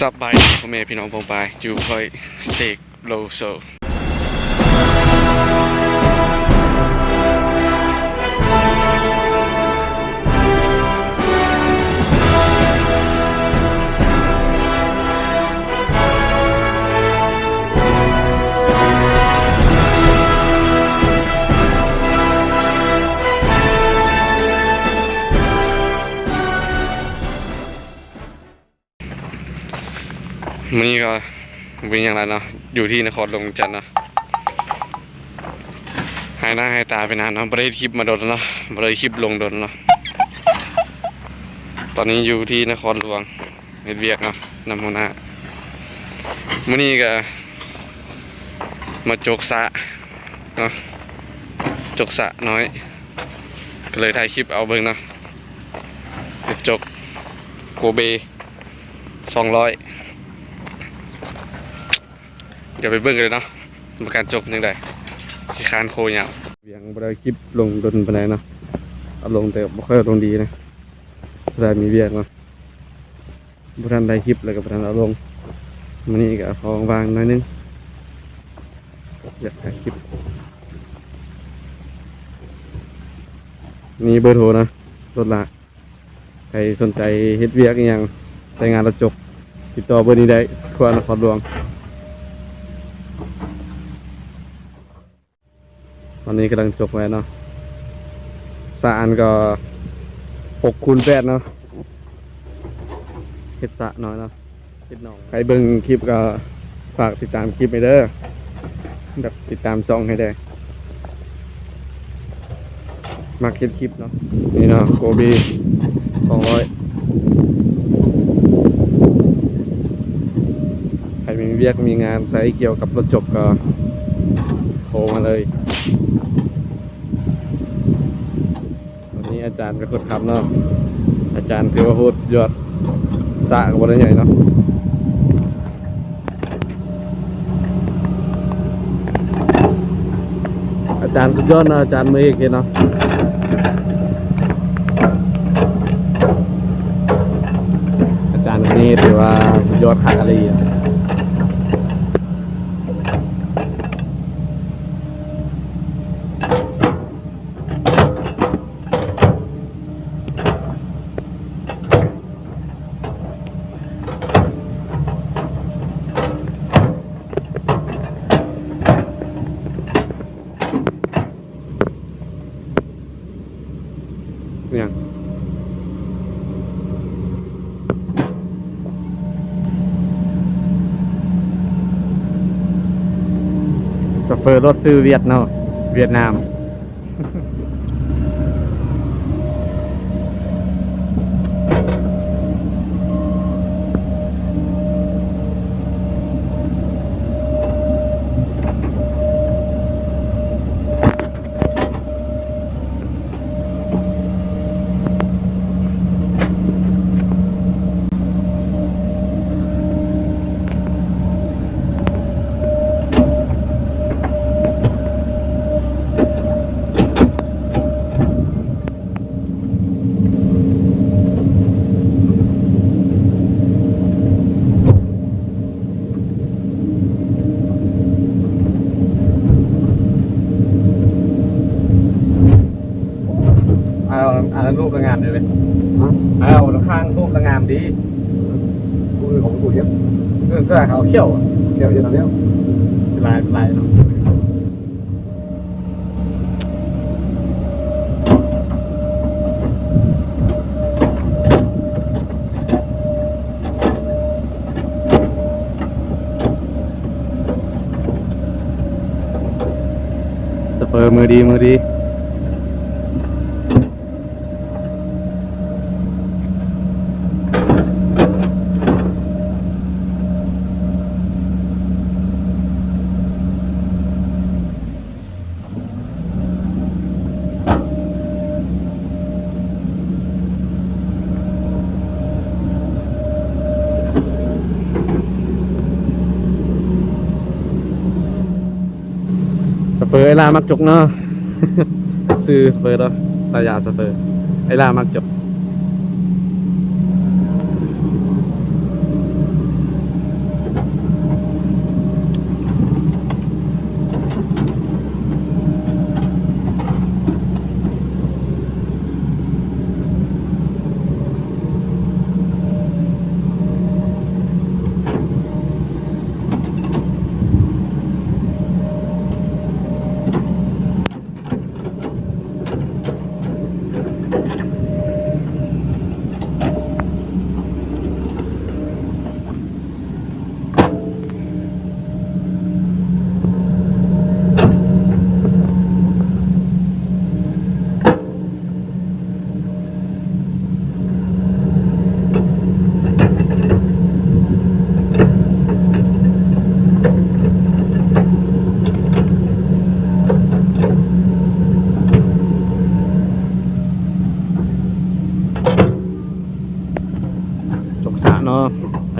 ສະບາຍດີພໍ່ແມ່ພີ່ນ້ອງປ້ອງປາຍ ຢູ່ຂ້ອຍເສກໂລໂຊ. ມື້ນີ້ກໍບໍ່ມີຫຍັງຫຼາຍເນາະ ຢູ່ທີ່ນະຄອນຫຼວງວຽງຈັນເນາະ ຫາຍໜ້າຫາຍຕາໄປນານເນາະ ບໍ່ໄດ້ເຮັດຄລິບມາດົນແລ້ວເນາະ ບໍ່ໄດ້ເຮັດຄລິບລົງດົນເນາະ. ຕອນນີ້ຢູ່ທີ່ນະຄອນຫຼວງ ເຮັດວຽກເນາະ ນຳຫົວໜ້າ. ມື້ນີ້ກໍມາຈົກສະເນາະ ຈົກສະນ້ອຍ ກໍເລີຍຖ່າຍຄລິບເອົາເບິ່ງເນາະ ຈົກໂກເບ ສອງຮ້ອຍ ດຽວໄປເບິ່ງກັນເລີຍເນາະ ວ່າການຈົກເປັນຈັ່ງໃດ ຂີ້ຄ້ານໂຄຍາວ. ວຽງບໍ່ໄດ້ຄລິບລົງດົນປານໃດເນາະ ເອົາລົງແຕ່ບໍ່ຄ່ອຍລົງດີນະ ເວລາມີວຽກເນາະ ບໍ່ທັນໄດ້ຄລິບ ແລ້ວກໍບໍ່ທັນເອົາລົງ. ມື້ນີ້ກໍພໍວ່າງໆໜ້ອຍໜຶ່ງ ຢາກຖ່າຍຄລິບ. ມີເບີໂທນະ ລົດລາກ ໃຜສົນໃຈເຮັດວຽກອີ່ຫຍັງ ໃຊ້ງານລົດຈົກ ຕິດຕໍ່ເບີນີ້ໄດ້ ທົ່ວນະຄອນຫຼວງ. ຕອນນີ້ກຳລັງຈົກໄວ້ເນາະ ສະອັນກໍຫົກຄູນແປດເນາະ ເຮັດສະນ້ອຍເນາະ ເຮັດໜອງ. ໃຜເບິ່ງຄລິບກໍຝາກຕິດຕາມຄລິບໃຫ້ເດີ ແບບຕິດຕາມຊ່ອງໃຫ້ແດ່ ມັກເຮັດຄລິບເນາະ. ນີ້ເນາະ ໂກເບ ສອງຮ້ອຍ ໃຜມີວຽກມີງານໃຊ້ກ່ຽວກັບລົດຈົກກໍໂທມາເລີຍ. ວັນນີ້ອາຈານເປັນຄົນຂັບເນາະ ອາຈານຖືວ່າໂຫດຍອດ ສະກໍບໍ່ໄດ້ໃຫຍ່ເນາະ. ອາຈານສຸດຍອດເນາະ ອາຈານມືເອກເຮັດເນາະ ອາຈານຄົນນີ້ຖືວ່າສຸດຍອດຄັກອີ່ຫຼີ. ຫຍັງ ໂຊເຟີລົດຊື່ຫວຽດເນາະ ຫວຽດນາມ. ເອົາ ອັນນັ້ນຮູບລະງາມເດ້ເວີຍ. ຮະ? ເອົາ ຂ້າງຮູບລະງາມດີ. ຜູ້ອື່ນເຂົາບໍ່ເຮັດ. ເອີ ເຂົາຂຽວ ຂຽວເຮັດແລ້ວ ຫຼາຍ ຫຼາຍເນາະ. ໂຊເຟີມືດີ ມືດີ. ສະເປີ ອ້າຍຫຼ້າມັກຈົກເນາະ ຊື່ສະເປີເນາະ ສາຍາສະເປີ ອ້າຍຫຼ້າມັກຈົກ.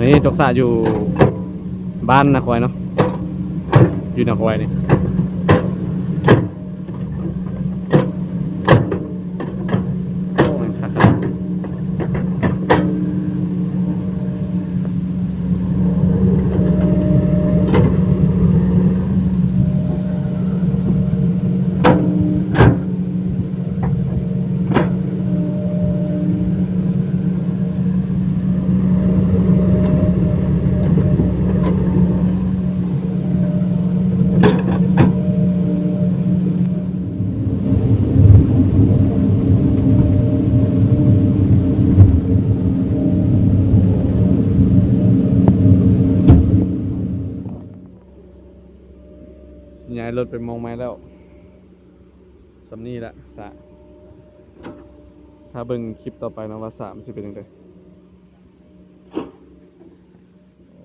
ນີ້ຕົກສະຢູ່ບ້ານນາຄວາຍເນາະ ຢູ່ນາຄວາຍນີ້. ໂອ້ ມັນຄັກຂະໜາດ. ຍ້າຍລົດໄປໝ່ອງໃໝ່ແລ້ວ. ສ່ຳນີ້ລະສະ ຖ້າເບິ່ງຄລິບຕໍ່ໄປເນາະວ່າສະມັນຊິເປັນຈັ່ງໃດ.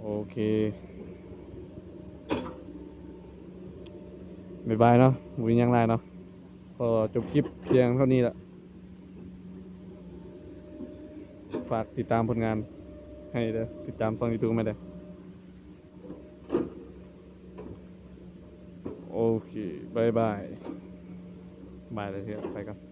ໂອເຄ ບາຍບາຍເນາະ ບໍ່ມີຫຍັງຫຼາຍເນາະ ຂໍຈົບຄລິບພຽງເທົ່ານີ້ລະ. ຝາກຕິດຕາມຜົນງານໃຫ້ເດີ ຕິດຕາມຊ່ອງຢູທູບໃຫ້ເດີ. ໂອເຄ ບາຍບາຍ ບາຍແລ້ວ ໄປກ່ອນ.